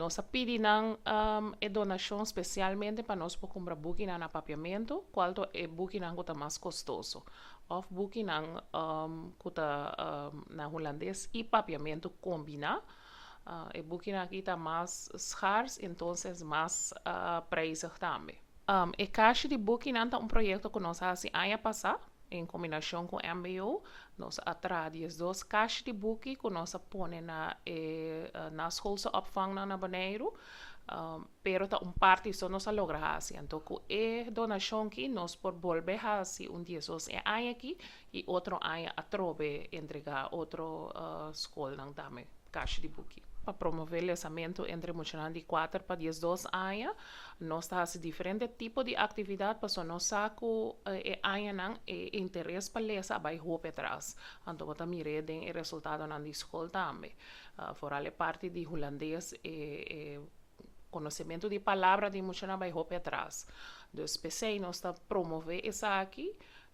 Nos a pidi nan e donashon spesialmente pa nos por kumpra bukinan na papiamentu, kual ta e bukinan ku ta mas kostoso. Òf bukinan ku ta na hulandes i papiamentu kombiná. E bukinan aki ta mas schaars, entonces mas prijzig tambe. E kashi di bukinan ta un proyekto ku nos a hasi aña pasá en kombinashon ku MBO. Nos a traha 12 kashi di buki ku nos a pone na e naschoolse opvangnan na Boneiru. Pero ta un parti so nos a logra hasi. Anto ku e donashon aki nos por bolbe hasi un 12 e aña aki i otro aña atrobe entregá otro skolnan tambe kashi di buki. Pa promové lesamentu entre muchanan di 4 pa 12 aña, nos ta hasi diferente tipo di aktividat pasobra nos sa ku e añanan e interes pa lesa a bai hopi atras. Anto bo ta mira den e resultadonan di skol tambe. Vooral e parti di hulandes, e konosementu di palabra di muchanan a bai hopi atras. Dus p'esei nos ta promové esaki,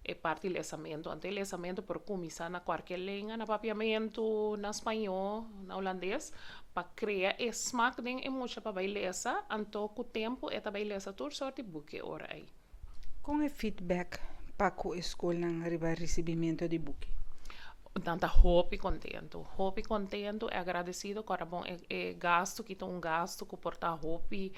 e parti lesamentu. Anto e lesamentu por kuminsá na kualke lenga, na papiamentu, na spañó, na hulandes, pa krea e smaak den e mucha pa bai lesa, anto ku tempu e ta bai lesa tur sorto di buki ora ei. Kon e feedback pa ku e skolnan riba risibimentu di buki? Nan ta hopi kontentu, hopi kontentu i agradesido ku bon e gastu ku ta un gastu ku por ta hopi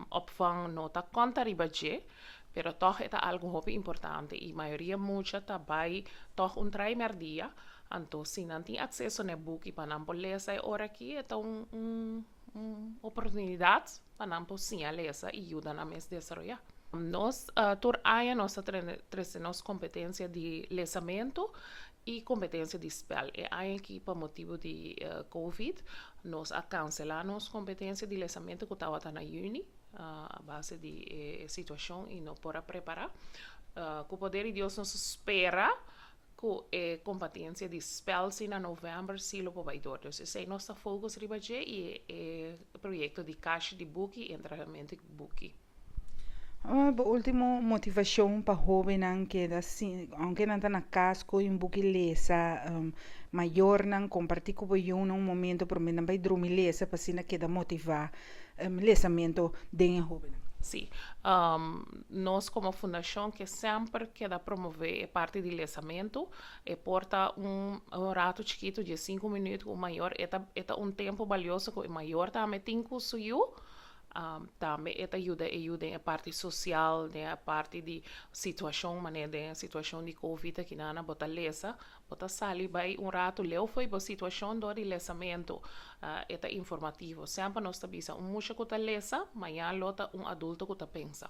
opvang no ta konta riba dje, pero toch e ta algu hopi importante i mayoria mucha ta bai toch un trai merdia, anto si nan tin akseso na buki pa nan por lesa e ora aki, e ta un oportunidat pa nan por siña lesa i yuda nan mes desaroyá. Nos tur aña nos ta trese nos kompetensia di lesamentu i kompetensia di spèl. E aña aki pa motibu di COVID nos a kanselá nos kompetensia di lesamentu ku tabata na yüni, a base di situashon i no por a prepará. Ku poder di Dios nos ta spera ku e kompetensia di spèl si na novèmber si lo por bai dor. Dus esei nos ta focus riba dje i e proyekto di kashi di buki i entregamentu di buki. Bo último motivashon pa hóbennan keda sin, aunke nan ta na kas ku un buki lesa, mayornan kompartí ku bo yunan un momento promé nan bai drumi lesa pa asina keda motivá lesamentu den e hóbennan. Sí. Nos komo fundashon ke semper keda promové e parti di lesamentu, e por ta un ratu chikitu di 5 minüt ku mayor, e ta un tempu balioso ku e mayor tambe tin ku su yu, tambe e ta yuda e yu den e parti sosial, den e parti di situashon, manera den situashon di COVID aki nan bo ta lesa, bo ta sali bai un ratu leu fo'i bo situashon dor di lesamentu. E ta informativo. Semper nos ta bisa un mucha ku ta lesa, mañan lo ta un adulto ku ta pensa.